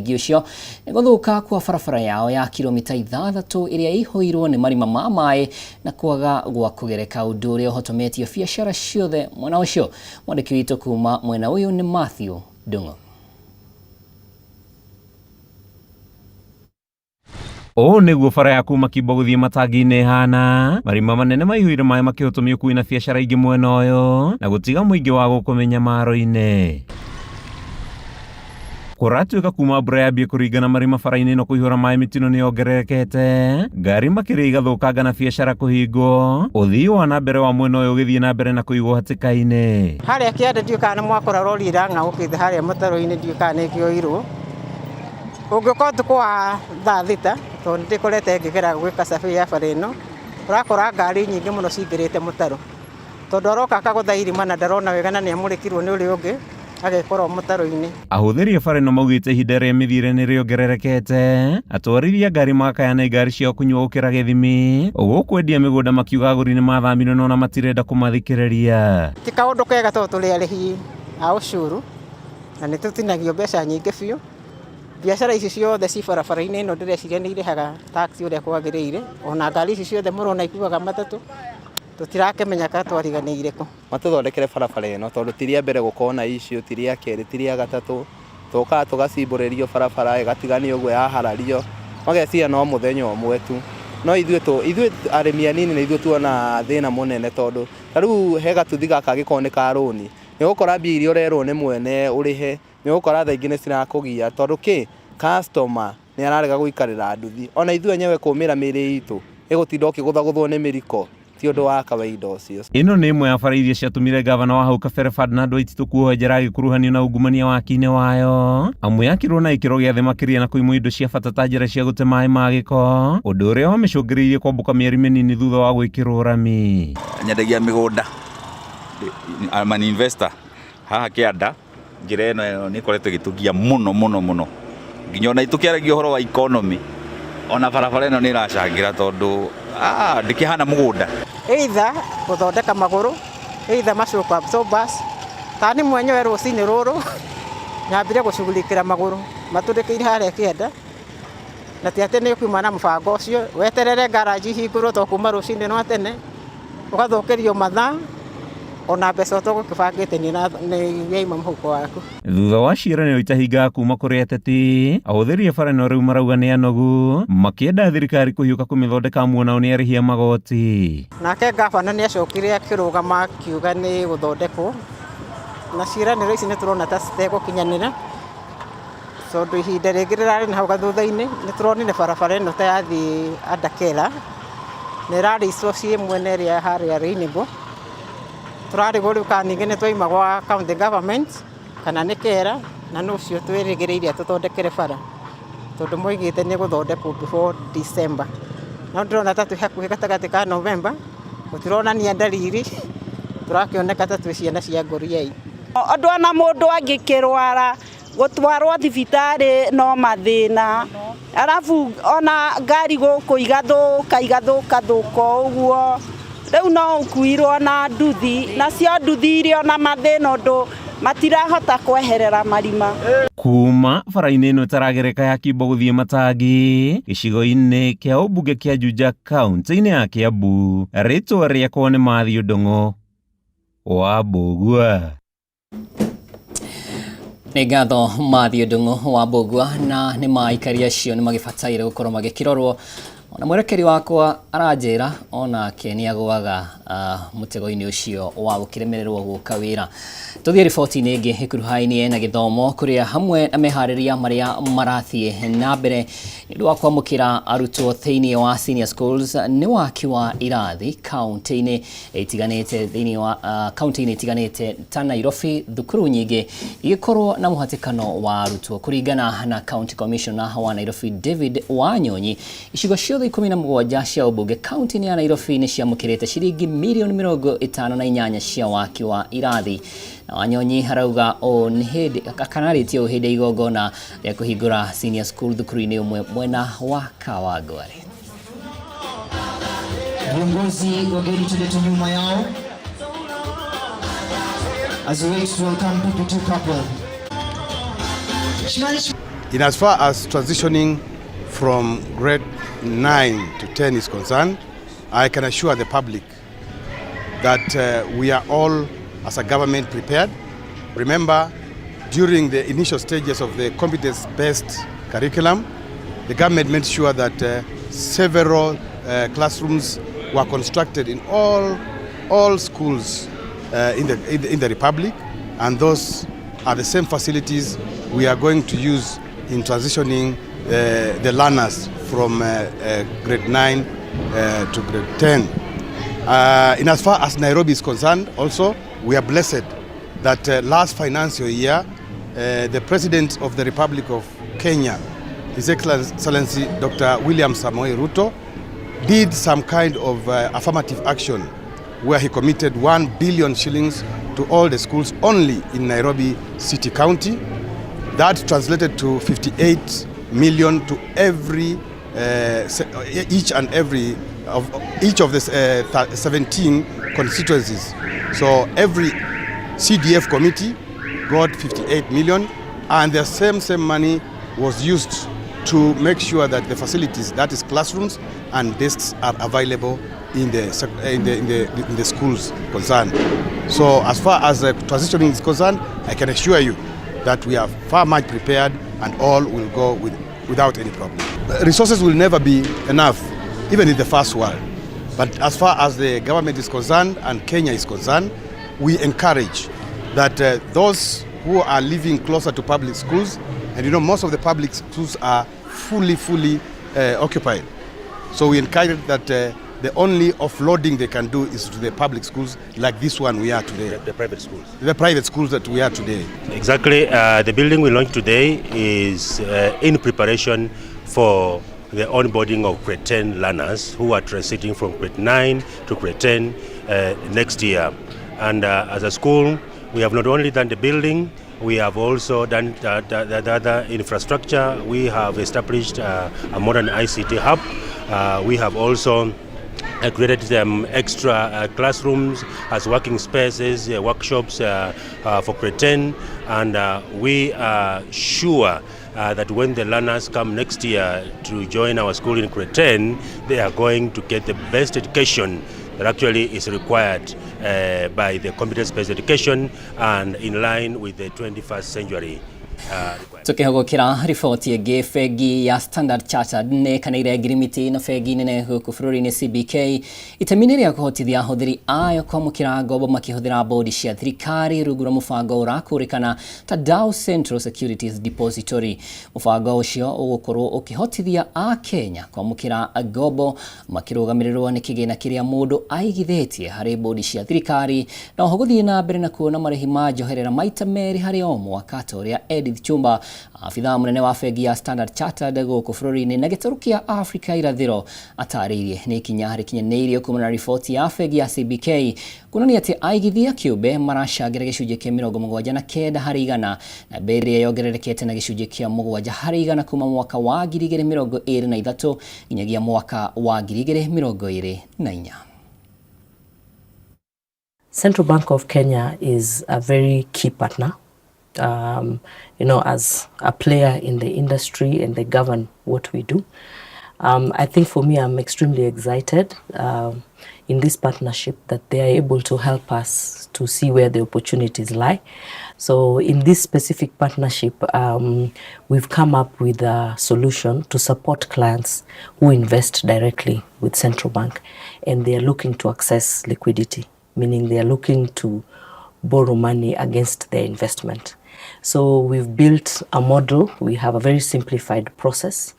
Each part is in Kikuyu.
Mũingĩ ũcio nĩ gũthũka kwa barabara yao ya kilomita 6 ĩrĩa ĩihũirwo nĩ marima ma maĩ na kwaga gwa kũgereka, ũndũ ũrĩa ũhotometie biacara ciothe mwena ũcio. Mwandĩki witũ kuma mwena ũyũ nĩ Matthew Ndung'u. Ũũ nĩguo bara ya kuma Kimbo gũthiĩ Matangi-inĩ ĩhana. Marima manene maihũire maĩ makĩhotomia ũkui na biacara ingĩ mwena ũyũ na gũtiga mũingĩ wa gũkũ mĩnyamaro-inĩ. Kũratuĩka kuma mbura yambie kũringana marima bara-inĩ ĩno kũihũra maĩ mĩtino nĩ yongererekete, ngari makĩria igathũkanga na biacara kũhingwo, ũthii wa na mbere wa mwena ũyũ ũgĩthiĩ na mbere na kũigwo hatĩka-inĩ. Harĩa kĩanda ndiũĩ kana nĩ mwakora rori ĩrang'aũkĩte harĩa mũtaro-inĩ ndiũĩ kana nĩ ĩkĩoirwo. Ũngĩũka ũtukũ wa thaa 6, tondũ nĩ ndĩkorete ngĩgera gwĩka survey ya bara ĩno, ũrakora ngari nyingĩ mũno cingĩrĩte mũtaro. Tondũ aroka akagũtha irima na ndarona wega na nĩ amũrĩkirwo nĩ ũrĩa ũngĩ, agekora o mũtaro-inĩ. Ahũthĩri a bara ĩno maugĩte ihinda rĩa mĩthiĩre nĩ rĩongererekete, atwarithia ngari makaya nĩ ngari ciao kũnyua gũkĩra gĩthimi, gũkũ endia mĩgũnda makiuga agũri nĩ mathamire no ona matirenda kũmathikĩrĩria. Ti kaũndũ kega tondũ tũrĩ arĩhi a ũcũrũ na nĩ tũtinagio mbeca nyingĩ biũ. Biacara ici ciothe ci barabara-inĩ ĩno ndĩreciria nĩ irĩhaga tax ũrĩa kwagĩrĩire, ona ngari ici ciothe mũrona ikuaga matatũ, tũtirakĩmenya kana twariganĩire kũ. Matũthondekere barabara ĩno tondũ ti rĩa mbere gũkorwo na issue, ti rĩa kerĩ, ti rĩa gatatũ, tũkaga tũgacimbũrĩrio barabara ĩgatiganio ũguo yaharario, mageciria no mũthenya ũmwe tu. No ithuĩ ithuĩ arĩmi anini nĩ ithuĩ tuonaga thĩna mũnene tondũ ta rĩu he gatuthi gaka angĩkorwo nĩ ka rũni, nĩ ũgũkora mbia iria ũrerwo nĩ mwene ũrĩhe, nĩ ũgũkora thaa ingĩ nĩ cirakũgia tondũ kĩ, customer nĩ ararega gũikarĩra nduthi. Ona ithuĩ enyewe kũmĩra mĩrĩ itũ ĩgũtinda ũkĩgũthagũthwo nĩ mĩriko ti ũndũ wa kawaida ũcio. Ĩno nĩ ĩmwe ya bara iria ciatũmire ngavana wa hau kabere Ferdinand Waititu kuohwo njera agĩkuruhanio na ungumania waki-inĩ wayo, amu yakirwo na gĩkĩro gĩa thĩ makĩria na kũimwo indo cia bata ta njĩra cia gũte maĩ ma gĩko, ũndũ ũrĩa wamĩcũngĩrĩirie kwambũka mĩeri mĩnini thutha wa gwĩkĩrwo rami. Nyendagia mĩgũnda, I'm an investor haha kĩanda. Njĩra ĩno nĩ ĩkoretwo ĩgĩtũgia mũno mũno mũno nginya ona tũkĩaragia ũhoro wa economy ona barabara ĩno nĩ ĩracangĩra tondũ ndĩkĩhana mũgũnda. Either gũthondeka magũrũ, either ma shock absorbers, ta niĩ mwenyewe rũcinĩ rũrũ nyambire gũcugurikĩra magũrũ matũrĩkĩire harĩa kĩanda, na ti atĩ nĩ ũkiuma na mũbango ũcio, weterere garage ihingũrwo tondũ kuma rũcinĩ rwa tene, ũgathũkĩrio mathaa ona mbeca ũtagũkĩbangĩte nĩ yauma mũhuko waku. Thutha wa ciĩranĩro itahingaga kuma kũrĩ ateti, ahũthĩri a bara ĩno rĩu marauga nĩ anogu, makĩenda thirikari kũhiũka kũmĩthondeka amu onao nĩ arĩhi a magoti. Nake ngabana nĩ acokire akĩrũgama akiuga nĩ gũthondekwo, na ciĩranĩro ici nĩ tũrona ta citegũkinyanĩra, tondũ ihinda rĩngĩ rĩrarĩ na hau gathutha-inĩ nĩ tũronire barabara ĩno ta yathiĩ Andakera, na ĩrarĩcwo ciĩ mwena ĩrĩa harĩa Rainbow. Tũrarigwo rĩu kana ningĩ nĩ twaima gwa county government kana nĩ KERA, na nũ ũcio twĩrĩgĩrĩire atũthondekere bara, tondũ moigĩte nĩ ĩgũthondekwo before December. No ndĩrona ta twĩ hakuhĩ gatagatĩ ka November, gũtironania ndariri, tũrakĩoneka ta twĩ ciana cia ngũriai. Ũndũ ona mũndũ angĩkĩrwara gũtwarwo thibitarĩ no mathĩna, arabu ona ngari gũkũ igathũka igathũka thũka o ũguo, rĩu no ũkuirwo na nduthi, nacio nduthi irĩ ona mathĩna ũndũ matirahota kweherera marima. Kuma bara-inĩ ĩno ĩtaragereka ya Kimbo gũthiĩ Matangi, gĩcigo-inĩ kĩa ũmbunge kĩa Juja kaunti-inĩ ya Kiambu, rĩtwa rĩakwa nĩ Matthew Ndung'u wa Mbũgua. Nĩ ngatho Matthew Ndung'u wa Mbũgua, na nĩ ma aikari acio nĩ magĩbataire gũkorwo magĩkĩrorwo. Ona mwerekeri wakwa aranjĩra onake nĩ agũaga mũtego-inĩ ũcio wa gũkĩremererwo gũka wĩra. Tũthiĩ riboti-inĩ ĩngĩ ĩkuruhainie na gĩthomo, kũrĩa hamwe na meharĩria marĩa marathiĩ na mbere nĩ ũndũ wa kwamũkĩra arutwo thĩinĩ wa senior schools nĩ waki wa irathi kaunti-inĩ itiganĩte thĩinĩ wa kaunti-inĩ itiganĩte ta Nairobi, thukuru nyingĩ igĩkorwo na mũhatĩkano wa arutwo. Kũringana na County Commissioner wa Nairobi David Wanyonyi, icigo ciothe 17 cia ũmbunge kaunti-inĩ ya Nairobi nĩ ciamũkĩrĩte ciringi mirioni 58 cia waki wa irathi. Na Wanyonyi arauga ũũ nĩ hĩndĩ kana arĩtie ũũ hĩndĩ ya igongona rĩa kũhingũra senior school thukuru-inĩ ũmwe mwena wa Kawangware. Viongozi wageni tulete nyuma yao as we wait to welcome PP2 couple. In as far as transitioning from grade 9 to 10 is concerned, I can assure the public that we are all, as a government, prepared. Remember, during the initial stages of the competence-based curriculum, the government made sure that several classrooms were constructed in all schools in the Republic, and those are the same facilities we are going to use in transitioning the learners from grade 9 to grade 10. In as far as Nairobi is concerned, also, we are blessed that last financial year, the President of the Republic of Kenya, His Excellency Dr. William Samoei Ruto, did some kind of affirmative action where he committed 1 billion shillings to all the schools only in Nairobi City County. That translated to 58 million to every each and every of each of the 17 constituencies. So every CDF committee got 58 million, and the same money was used to make sure that the facilities, that is classrooms and desks, are available in the schools concerned. So as far as transitioning is concerned, I can assure you that we are far much prepared and all will go without any problem. Resources will never be enough, even in the first world. But as far as the government is concerned and Kenya is concerned, we encourage that those who are living closer to public schools, and most of the public schools are fully occupied. So we encourage that the only offloading they can do is to the public schools like this one we are today. The private schools. The private schools that we are today. Exactly. The building we launched today is in preparation for the onboarding of grade 10 learners who are transiting from grade 9 to grade 10 next year. And as a school, we have not only done the building, we have also done the other infrastructure. We have established a modern ICT hub. We have also created them extra classrooms as working spaces, workshops for grade 10, and we are sure that when the learners come next year to join our school in grade 10, they are going to get the best education that actually is required by the competence-based education and in line with the 21st century requirements. Tukihũgũkĩra riboti ĩngĩ, bengi ya Standard Chartered nĩ ĩkanĩire ngirimiti na bengi nene gũkũ bũrũri-inĩ CBK itemi-inĩ rĩa kũhotithia ahũthĩri ayo kwamũkĩra ngombo makĩhũthĩra bodi cia thirikari rungu rwa mũbango ũrakũrĩkana ta Dau Central Securities Depository. Mũbango ũcio ũgũkorwo ũkĩhotithia akenya kwamũkĩra ngombo makĩrũgamĩrĩrwo nĩ kĩgĩna kĩrĩa mũndũ aigithĩtie harĩ bodi cia thirikari, na oho gũthiĩ na mbere na kuona marĩhi ma njoherera maita merĩ harĩ o mwaka, ta ũrĩa Edith Chumba, abithaa mũnene wa bengi ya Standard Chartered gũkũ bũrũri-inĩ na gĩtarũ kĩa Afrika irathĩro atarĩirie. Nĩ ikinya rĩkinyanĩirio kumana na riboti ya bengi ya CBK kuonania atĩ aigithia kĩũmbe maracangĩra gĩcunjĩ kĩa 79%, na mbere ĩrĩa yongererekete na gĩcunjĩ kĩa 7% kuma mwaka wa 2023 nginyagia mwaka wa 2024. Central Bank of Kenya is a very key partner, as a player in the industry, and they govern what we do. I think for me, I'm extremely excited in this partnership that they are able to help us to see where the opportunities lie. So in this specific partnership, we've come up with a solution to support clients who invest directly with Central Bank and they are looking to access liquidity, meaning they are looking to borrow money against their investment. So we've built a model. We have a very simplified process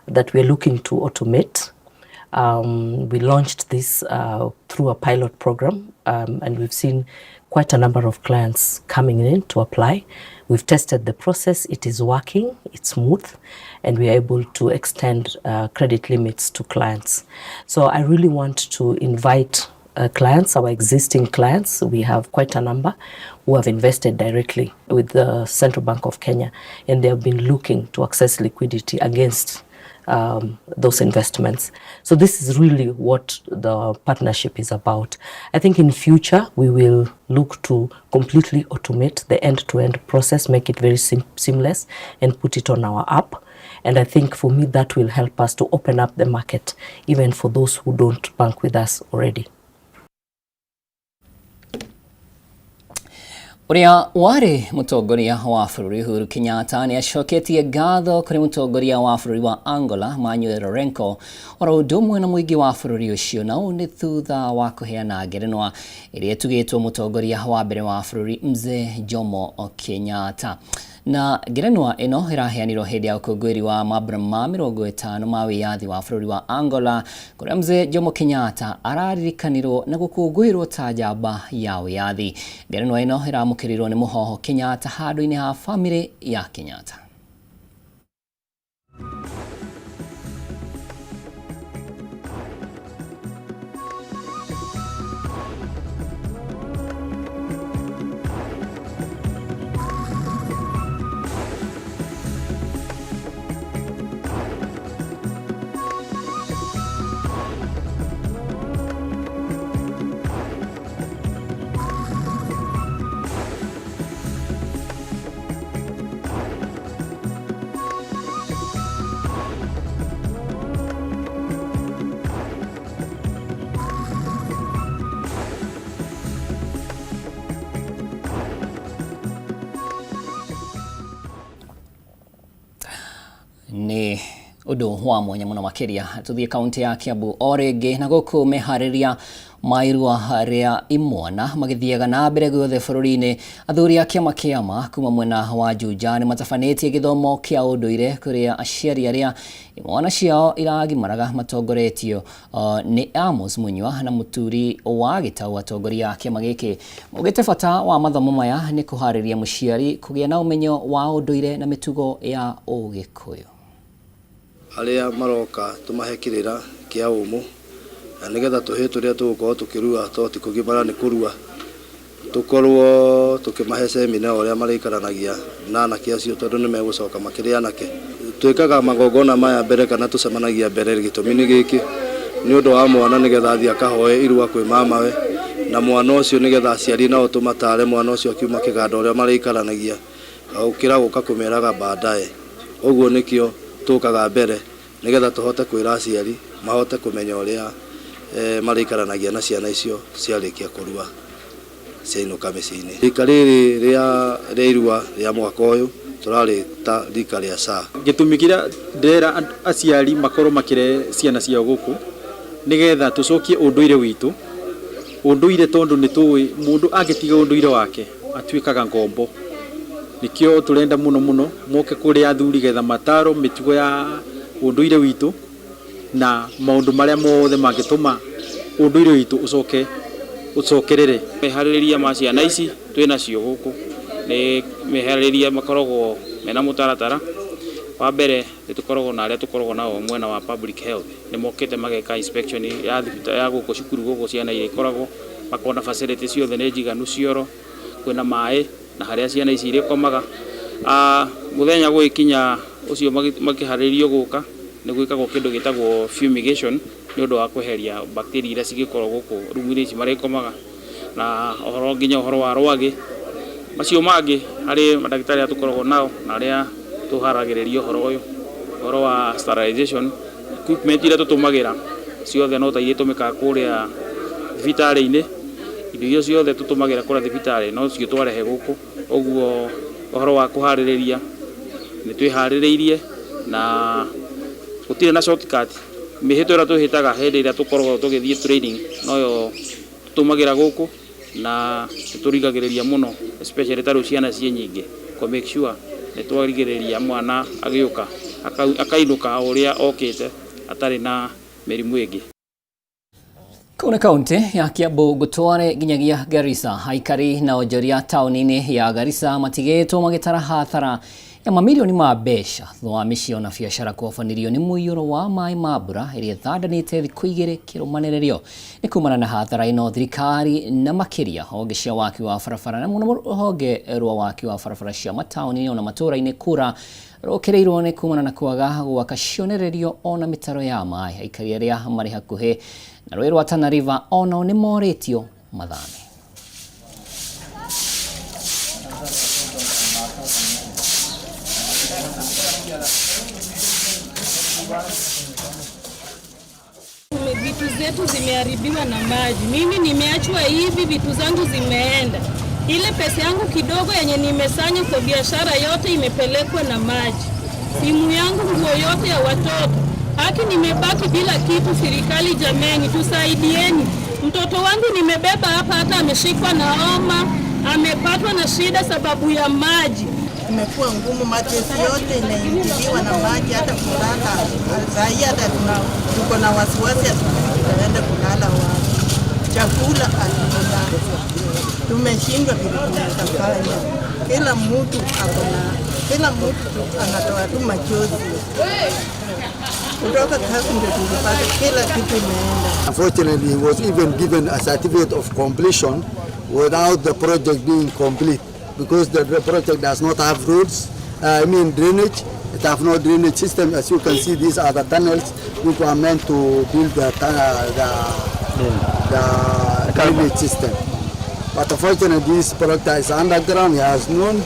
that we're looking to automate. We launched this through a pilot program, and we've seen quite a number of clients coming in to apply. We've tested the process, it is working, it's smooth, and we are able to extend credit limits to clients. So I really want to invite clients, our existing clients, we have quite a number who have invested directly with the Central Bank of Kenya, and they have been looking to access liquidity against those investments. So this is really what the partnership is about. I think in future we will look to completely automate the end-to-end process, make it very seamless and put it on our app. And I think for me that will help us to open up the market even for those who don't bank with us already. Ũrĩa warĩ mũtongoria wa bũrũri Uhuru Kenyatta nĩ acoketie ngatho kũrĩ mũtongoria wa bũrũri wa Angola Manuel Lourenco oro ũndũ ũmwe na mũingĩ wa bũrũri ũcio, na ũũ nĩ thutha wa kũheana ngerenwa ĩrĩa ĩtugĩtwo mũtongoria wa mbere wa bũrũri Mzee Jomo Kenyatta. Na ngerenwa ĩno ĩraheanirwo hĩndĩ ya ũkũngũĩri wa mambura ma 50 ma wĩyathi wa bũrũri wa Angola, kũrĩa Mzee Jomo Kenyatta araririkanirwo na gũkũngũĩrwo ta njamba ya wĩyathi. Ngerenwa ĩno ĩramũkĩrirwo nĩ Mũhoho Kenyatta handũ-inĩ ha bamĩrĩ ya Kenyatta. Nĩ ũndũ wa mwanya mũno makĩria. Tũthiĩ kaunti ya Kiambu o rĩngĩ, na gũkũ meharĩria ma irua rĩa imwana magĩthiaga na mbere guothe bũrũri-inĩ. Athuri a kĩama kĩama kuma mwena wa Juja nĩ matabanĩtie gĩthomo kĩa ũndũire kũrĩa aciari arĩa imwana ciao iragimaraga matongoretio nĩ Amos Munyua na Mũturi wa Gĩtaũ. Atongoria a kĩama gĩkĩ maugĩte bata wa mathomo maya nĩ kũharĩria mũciari kũgĩa na ũmenyo wa ũndũire na mĩtugo ya Ũgĩkũyũ. Arĩa maroka tũmahe kĩrĩra kĩa ũmũ, na nĩgetha tũhĩĩ tũrĩa tũgũkorwo tũkĩrua, to ti kũgimara nĩ kũrua, tũkorwo tũkĩmahe semina ũrĩa marĩikaranagia na anake acio, tondũ nĩ megũcoka makĩrĩ anake. Twĩkaga magongona maya mbere kana tũcemanagia mbere, gĩtũmi nĩ gĩkĩ, nĩ ũndũ wa mwana nĩgetha athiĩ akahoe irua kwĩ mamawe, na mwana ũcio nĩgetha aciari nao tũmatare mwana ũcio akiuma kĩganda ũrĩa marĩikaranagia, gũkĩra gũka kũmeraga baadaye. Ũguo nĩkĩo tũkaga mbere nĩgetha tũhote kwĩra aciari mahote kũmenya ũrĩa marĩikaranagia na ciana icio ciarĩkia kũrua ciainũka mĩciĩ-inĩ. Rika rĩrĩ rĩa irua rĩa mwaka ũyũ tũrarĩta rika rĩa SHA. Gĩtũmi kĩrĩa ndĩrera aciari makorwo makĩrehe ciana ciao gũkũ nĩgetha tũcokie ũndũire witũ, ũndũire tondũ nĩ tũĩ mũndũ angĩtiga ũndũire wake atuĩkaga ngombo. Nĩkĩo tũrenda mũno mũno moke kũrĩ athuri getha mataro mĩtugo ya ũndũire witũ na maũndũ marĩa mothe mangĩtũma ũndũire witũ ũcoke ũcokerere. Meharĩrĩria ma ciana ici twĩnacio gũkũ nĩ meharĩrĩria makoragwo mena mũtaratara. Wa mbere nĩ tũkoragwo na arĩa tũkoragwo nao mwena wa public health, nĩ mokĩte mageka inspection ya thibitarĩ ya gũkũ cukuru gũkũ ciana iria ikoragwo, makona facility ciothe nĩ njiganu cioro, kwĩna maĩ na harĩa ciana ici irĩkomaga. Mũthenya gũgĩkinya ũcio makĩharĩrĩrio gũka, nĩ gwĩkagwo kĩndũ gĩtagwo fumigation nĩ ũndũ wa kweheria bacteria iria cingĩkorwo gũkũ rumu-inĩ ici marĩkomaga, na ũhoro nginya ũhoro wa rwagĩ. Macio mangĩ harĩ mandagĩtarĩ arĩa tũkoragwo nao na arĩa tũharagĩrĩria ũhoro ũyũ, ũhoro wa sterilization equipment iria tũtũmagĩra ciothe no ta iria itũmĩkaga kũrĩa thibitarĩ-inĩ. Indo iria ciothe tũtũmagĩra kũrĩa thibitarĩ no cio twarehe gũkũ. Ũguo ũhoro wa kũharĩrĩria nĩ twĩharĩrĩirie na gũtirĩ na shortcut. Mĩhĩtwa ĩrĩa twĩhĩtaga hĩndĩ ĩrĩa tũkoragwo tũgĩthiĩ training noyo tũtũmagĩra gũkũ, na nĩtũrigagĩrĩria mũno especially ta rĩu ciana ciĩ nyingĩ, kũ make sure nĩ twarigĩrĩria mwana agĩũka akainũka o ũrĩa okĩte atarĩ na mĩrimũ ĩngĩ. Kũu nĩ kaunti ya Kiambu ngũtware nginyagia Garissa. Aikari na onjoria taũni-inĩ ya Garissa matigĩtwo magĩtara hathara ya mamirioni ma mbeca thutha wa mĩciĩ ona biacara kũhobanĩrio nĩ mũiyũro wa maĩ ma mbura ĩrĩa ĩthandanĩte thikũ igĩrĩ kĩrũmanĩrĩrio. Nĩ kumana na hathara ĩno thirikari na makĩria honge cia waki wa barabara na mũno rũhonge rwa waki wa barabara cia mataũni ona matũũra-inĩ kura Rũkĩrĩirwo nĩ kumana na kwaga gwaka cionererio ona mĩtaro ya maĩ. Aikari arĩa marĩ hakuhĩ na rũĩ rwa Tana River onao nĩ morĩtio mathame. Vitu zetu zimeharibiwa na maji. Mimi nimeachwa hivi, vitu zangu zimeenda. Ile pesa yangu kidogo yenye nimesanya kwa biashara yote imepelekwa na maji. Simu yangu, nguo yote ya watoto. Haki nimebaki bila kitu. Serikali jameni, tusaidieni. Mtoto wangu nimebeba hapa, hata ameshikwa na homa, amepatwa na shida sababu ya maji. Imekuwa ngumu, mattress yote inaingiliwa na maji, hata kulala saa hii, hata tuko na wasiwasi, hatujui tutaenda kulala wapi. Chakula hatuna, tumeshindwa vile tunatafanya. Kila mtu akona, kila mtu anatoa tu machozi kutoka kazi, ndio tulipata kila kitu imeenda. Unfortunately, he was even given a certificate of completion without the project being complete, because the project does not have roads, I mean drainage. It have no drainage system. As you can see, these are the tunnels which were meant to build the drainage system. But unfortunately, this project is underground. He has known.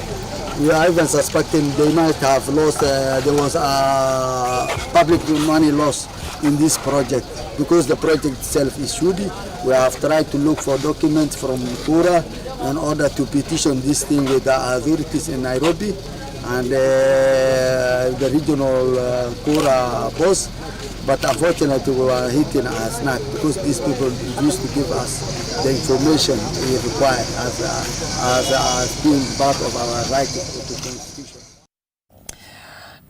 We are even suspecting they might have lost, there was a public money loss in this project, because the project itself is shoddy. We have tried to look for documents from Kura in order to petition this thing with the authorities in Nairobi and the regional Kura boss. But unfortunately, we were hitting a snag because these people refused to give us the information we required as being part of our right to constitution.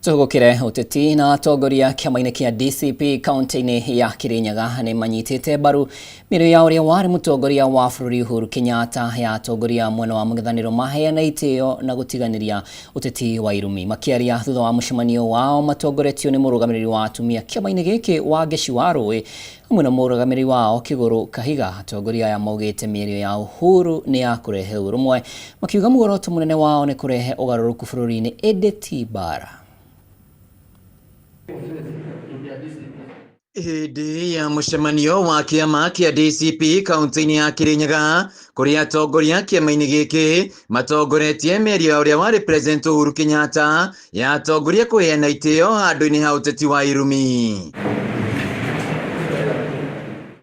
Tũgũkĩre ũteti na atongoria kĩama-inĩ kĩa DCP kaunti-inĩ ya Kirinyaga nĩ manyitĩte mbaru mĩario ya ũrĩa warĩ mũtongoria wa bũrũri Uhuru Kenyatta ya atongoria mwena wa mũng'ethanĩro maheana itĩo na gũtiganĩria ũteti wa irumi. Makĩaria thutha wa mũcemanio wao matongoretio nĩ mũrũgamĩrĩri wa atumia kĩama-inĩ gĩkĩ Wangeci wa Rũĩ hamwe na mũrũgamĩrĩri wao Kĩgũrũ Kahiga, atongoria aya maugĩte mĩario ya Uhuru nĩ ya kũrehe ũrũmwe, makiuga muoroto mũnene wao nĩ kũrehe ũgarũrũku bũrũri-inĩ ĩndĩ ti mbara. Hĩndĩ ya mũcemanio wa kĩama kĩa DCP kaunti-inĩ ya Kirinyaga kũrĩa atongoria kĩama-inĩ gĩkĩ matongoretie mĩario ya ũrĩa warĩ President Uhuru Kenyatta ya atongoria kũheana itĩo handũ-inĩ ha ũteti wa irumi.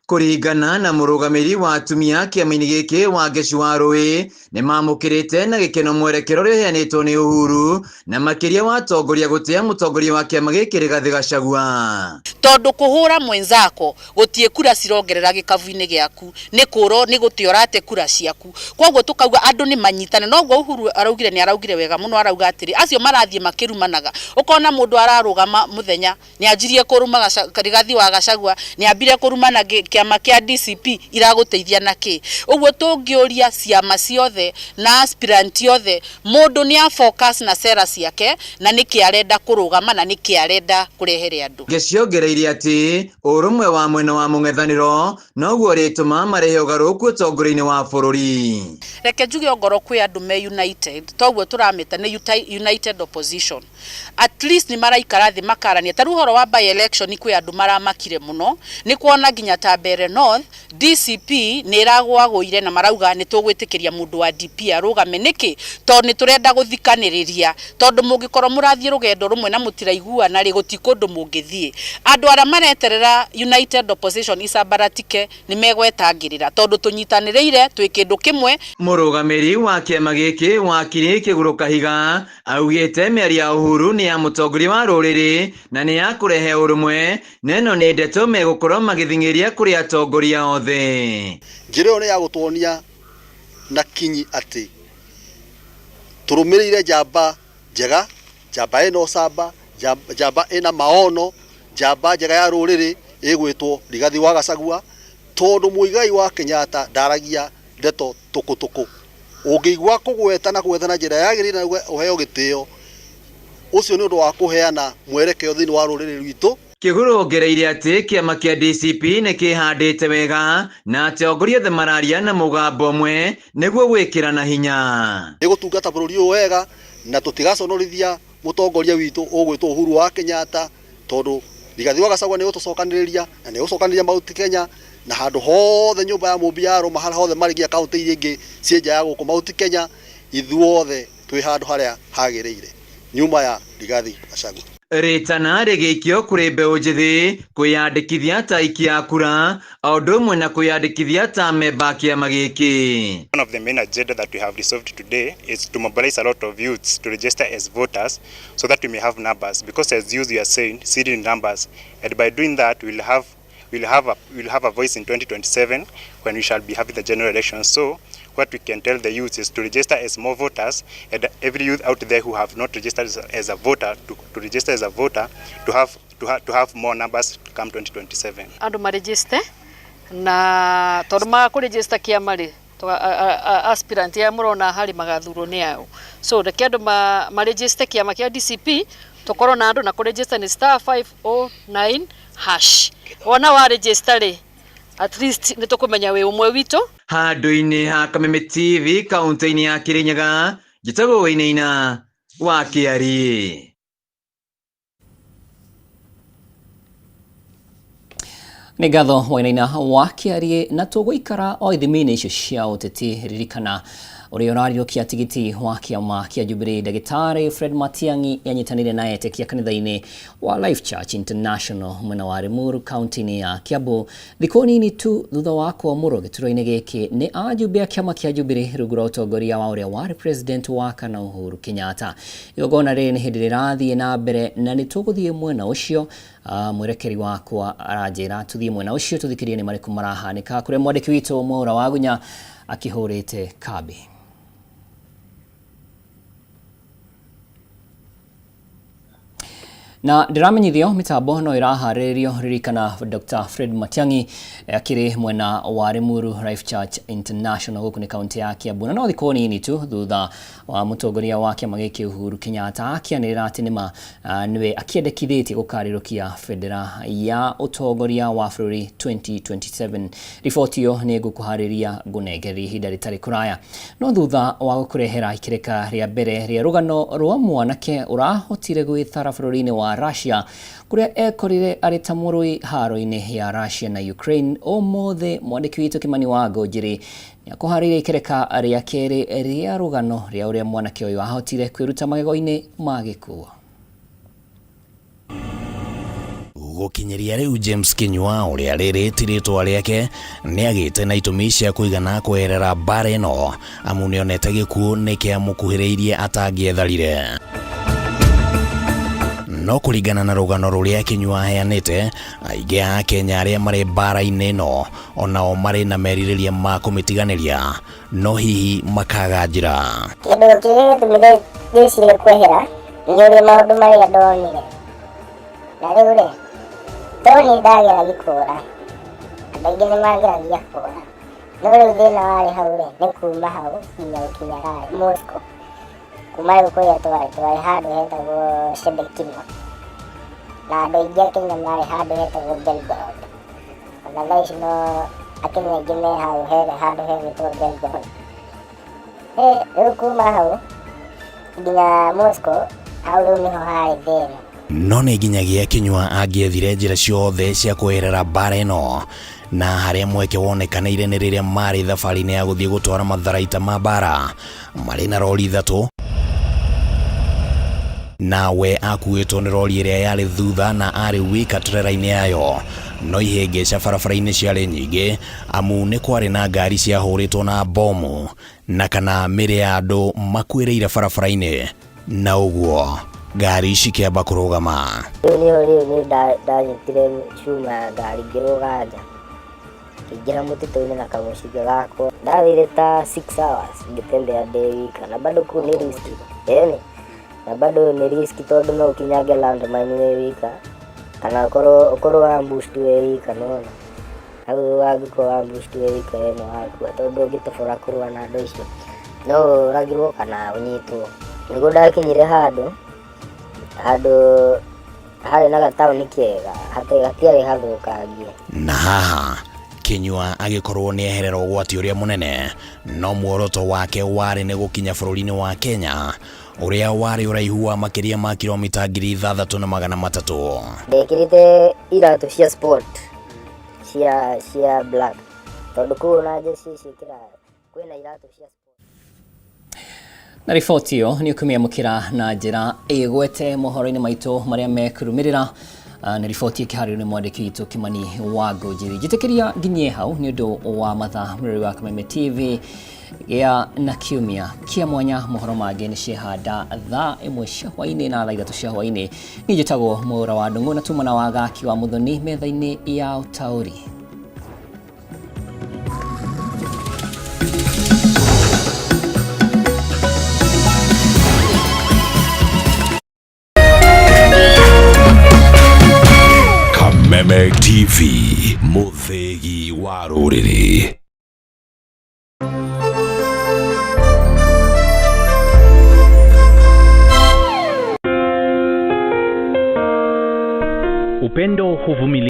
Kũringana na mũrũgamĩrĩri wa atumia kĩama-inĩ gĩkĩ Wangeci wa Rũĩ nĩ mamũkĩrĩte na gĩkeno mwerekero ũrĩa ũheanĩtwo nĩ Uhuru na makĩria wa atongoria gũtĩa mũtongoria wa kĩama gĩkĩ Rigathĩ Gachagua. Tondũ kũhũra mwenzako gũtiĩ kura cirongerera gĩkabu-inĩ gĩaku, nĩ kũro nĩ gũtĩ ũrate kura ciaku. Koguo tũkauga andũ nĩ manyitane. Noguo Uhuru araugire, nĩ araugire wega mũno, arauga atĩrĩ acio marathiĩ makĩrumanaga, ũkona mũndũ ararũgama mũthenya nĩ anjirie kũruma Rigathĩ wa Gachagua, nĩ ambire kũrumana kĩama kĩa DCP, iragũteithia na kĩ? Ũguo tũngĩũria ciama ciothe na aspirant othe, mũndũ nĩ a focus na sera ciake na nĩkĩ arenda kũrũgama na nĩkĩ arenda kũrehere andũ. Ngĩciongereire atĩ ũrũmwe wa mwena wa mũng'ethanĩro noguo ũrĩtũma marehe ũgarũrũku ũtongoria-inĩ wa bũrũri. Reke njuge ongorwo kwĩ andũ me united, toguo tũramĩta nĩ united opposition, at least nĩ maraikara thĩ makarania. Ta rĩu ũhoro wa by election kwĩ andũ maramakire mũno nĩ kuona nginya ta Mbeere North DCP nĩ ĩragwagũire na marauga nĩ tũgwĩtĩkĩria mũndũ wa DP arũgame. Nĩkĩ? Tondũ nĩ tũrenda gũthikanĩrĩria, tondũ mũngĩkorwo mũrathiĩ rũgendo rũmwe na mũtiraiguana rĩ, gũti kũndũ mũngĩthiĩ. Andũ arĩa mareterera united opposition icambaratike nĩ megwetangĩrĩra, tondũ tũnyitanĩrĩire twĩ kĩndũ kĩmwe. Mũrũgamĩrĩri wa kĩama gĩkĩ Wakiri Kĩgũrũ Kahiga augĩte mĩario ya Uhuru nĩ ya mũtongoria wa rũrĩrĩ na nĩ ya kũrehe ũrũmwe, na ĩno nĩ ndeto megũkorwo magĩthing'ĩria kũrĩ atongoria othe. Njĩra ĩyo nĩ ya gũtuonia na kinyi atĩ tũrũmĩrĩire njamba njega, njamba ĩna ũcamba, njamba ĩna maono, njamba njega ya rũrĩrĩ ĩgwĩtwo Rigathĩ wa Gachagua, tondũ Muigai wa Kenyatta ndaragia ndeto tũkũtũkũ. Ũngĩigua kũgweta na kũgweta na njĩra yagĩrĩire na ũheo gĩtĩo, ũcio nĩ ũndũ wa kũheana mwerekeo thĩinĩ wa rũrĩrĩ rwitũ. Kĩgũrũ ongereire atĩ kĩama kĩa DCP nĩ kĩhandĩte wega na atongoria othe mararia na mũgambo ũmwe nĩguo gwĩkĩrana hinya. Nĩ gũtungata bũrũri ũyũ wega Na tũtigaconorithia mũtongoria witũ ũgwĩtwo Uhuru wa Kenyatta, tondũ Rigathi wa Gachagua nĩ gũtũcokanĩrĩria na nĩ gũcokanĩrĩria Mount Kenya na handũ hothe nyũmba ya Mũmbi ya Rũma, harĩa hothe marĩ nginya kaũntĩ iria ingĩ ciĩ nja ya gũkũ Mount Kenya, ithuothe twĩ handũ harĩa hagĩrĩire nyuma ya Rigathi Gachagua. Rĩtana rĩgĩikio kũrĩ mbeũ njĩthĩ kwĩyandĩkithia ta aikia a kura o ũndũ ũmwe na kwĩyandĩkithia ta amemba a kĩama gĩkĩ. One of the main agenda that we have resolved today is to mobilize a lot of youths to register as voters so that we may have numbers, because as youth we are saying, seed in numbers, and by doing that we'll have a voice in 2027 when we shall be having the general election. So what we can tell the youth is to register as more voters, and every youth out there who have not registered as a voter to register as a voter to have more numbers come 2027. Andu maregister na tondu maga kũregister kĩama rĩ, aspirant aya mũrona harĩ magathurwo nĩ ao. So reke andũ maregister kĩama kĩa DCP, tũkorwo na andũ na kũregister nĩ *509#. Wona wa register rĩ, at least nĩ tũkũmenya wĩ ũmwe witũ. Handũ-inĩ ha Kameme TV kaunti-inĩ ya Kirinyaga, njĩtagwo Wainaina wa Kĩariĩ. Nĩ ngatho Wainaina wa Kĩariĩ. Na tũgũikara o ithimi-inĩ icio cia ũteti, ririkana ũrĩa ũrariũkia tigiti wa kĩama kĩa Jubilee Ndagĩtarĩ Fred Matiang'i yanyitanĩire na etĩkia kanitha-inĩ wa Life Church International mwena wa Limuru kaunti-inĩ ya Kiambu, thikũ nini tu thutha wa kwamũrwo gĩturwa-inĩ gĩkĩ nĩ ajumbe a kĩama kĩa Jubilee rungu rwa ũtongoria wa ũrĩa warĩ president wa kana Uhuru Kenyatta. Igongona rĩrĩ nĩ hĩndĩ rĩrathiĩ na mbere na nĩ tũgũthiĩ mwena ũcio. Mwerekeri wakwa aranjĩra tũthiĩ mwena ũcio tũthikĩrĩrie nĩ marĩkũ marahanĩka kũrĩa mwandĩki witũ Mwaura Wagunya akĩhũrĩte kambi. Na ndĩramenyithio mĩtambo no ĩraharĩrĩrio. Ririkana Dr. Fred Matiang'i akĩrĩ mwena wa Limuru Life Church International gũkũ nĩ kaunti ya Kiambu, na no thikũ nini tu thutha wa mũtongoria wa kĩama gĩkĩ Uhuru Kenyatta akĩanĩrĩra atĩ nĩma nĩwe akĩendekithĩtie gũkarĩrũkia bendera ya ũtongoria wa bũrũri 2027. Riboti ĩyo nĩ ngũkũharĩria ngũnengereria ihinda rĩtarĩ kũraya, no thutha wa gũkũrehera ikĩrĩka rĩa mbere rĩa rũgano rwa mwanake ũrahotire gwĩthara bũrũri-inĩ wa Russia kũrĩa ekorire arĩ ta mũrũi haro-inĩ ya Russia na Ukraine, ũmũthĩ mwandĩki witũ Kimani wa Ngũnjĩrĩ nĩakũharĩirie ikereka rĩa kerĩ rĩa rũgano rĩa ũrĩa mwanake ũyũ ahotire kwĩruta magego-inĩ ma gĩkuũ. Gũkinyĩria rĩu James Kinyua, ũrĩa rĩrĩ ti rĩtwa rĩake, nĩ agĩte na itũmi cia kũigana kweherera mbara ĩno, amu nĩonete gĩkuũ nĩ kĩamũkuhĩrĩirie atangĩetharire. No kũringana na rũgano rũrĩa Kinyua aheanĩte, aingĩ a Kenya arĩa marĩ mbara-inĩ ĩno onao marĩ na merirĩria ma kũmĩtiganĩria, no hihi makaga njĩra. Kĩndũ kĩrĩa gĩtũmire ndĩcirie kwehera nĩ ũrĩa maũndũ marĩa ndonire. Na rĩu rĩ, to niĩ ndageragia kũũra, andũ aingĩ nĩ mageragia kũũra, no rĩu thĩna warĩ hau rĩ, nĩ kuma hau nginya gũkinya Moscow. Kuma rĩu kũrĩa twarĩ handũ hetagwo Shebekino, na andũ aingĩ a Kenya marĩ handũ hetagwo Belgorod. Ona thaa ici no Akenya aingĩ me hau handũ hegwĩtwo Belgorod. Rĩu kuma hau nginya Moscow, hau rĩu nĩho harĩ thĩna. No nĩ nginyagia Kinyua angĩethire njĩra ciothe cia kweherera mbara ĩno, na harĩa mweke wonekanĩire nĩ rĩrĩa marĩ thabarĩ-inĩ ya gũthiĩ gũtwara matharaita ma mbara marĩ na rori 3, nawe akuĩtwo nĩ rori ĩrĩa yarĩ thutha na arĩ wika turera-inĩ yayo. No ihĩngĩca barabara-inĩ ciarĩ nyingĩ, amu nĩ kwarĩ na ngari ciahũrĩtwo na bomu na kana mĩrĩ ya andũ makuĩrĩire barabara-inĩ, na ũguo ngari cikĩamba kũrũgama. Rĩu nĩho rĩu nĩ ndanyitire cuma ya ngari, ngĩrũga nja, ngĩingĩra mũtitũ-inĩ na kamũcinga gakwa. Ndathire ta 6 hours ngĩtembea ndĩ wika, na bado kũu nĩ riski, ĩni na bado nĩ riski tondũ no ũkinyange landmine wĩ wika kana ũkorwo ambushed wĩ wika. Nĩwona hau angĩkorwo ambushed wĩ wika, we nĩ wakua, tondũ ũngĩtobora kũrũa na andũ acio no ũragirwo kana ũnyitwo. Nĩguo ndakinyire handũ harĩ na gataũni kega gatiarĩ hathũkangie. Na haha Kinyua agĩkorwo nĩ eherera ũgwati ũrĩa mũnene, no muoroto wake warĩ nĩ gũkinya bũrũri-inĩ wa Kenya. Ũrĩa warĩ ũraihu wa makĩria ma kilomita 6,300. Ndekĩrĩte iratũ cia sport cia black tondũ kũu na jeshi ciĩkĩraga kwĩna iratũ cia. Na riboti ĩyo nĩ ũkũmĩamũkĩra na njĩra ĩgwete mohoro-inĩ maitũ marĩa mekũrũmĩrĩra. Nĩ riboti ĩkĩharĩrio nĩ mwandĩki witũ Kimani wa Ngũnjiri. Njĩtĩkĩria nginyie hau nĩ ũndũ wa mathaa mũrori wa Kameme TV gĩa na kiumia kĩa mwanya. Mohoro mangĩ nĩ ciehanda thaa 1 cia hwainĩ na thaa 3 cia hwainĩ. Niĩ njĩtagwo Mwaura wa Ndung'u na tuma na wagaki wa Muthoni metha-inĩ ya ũtaũri. Kameme TV, mũthĩgi wa rũrĩrĩ. Upendo huvumilia.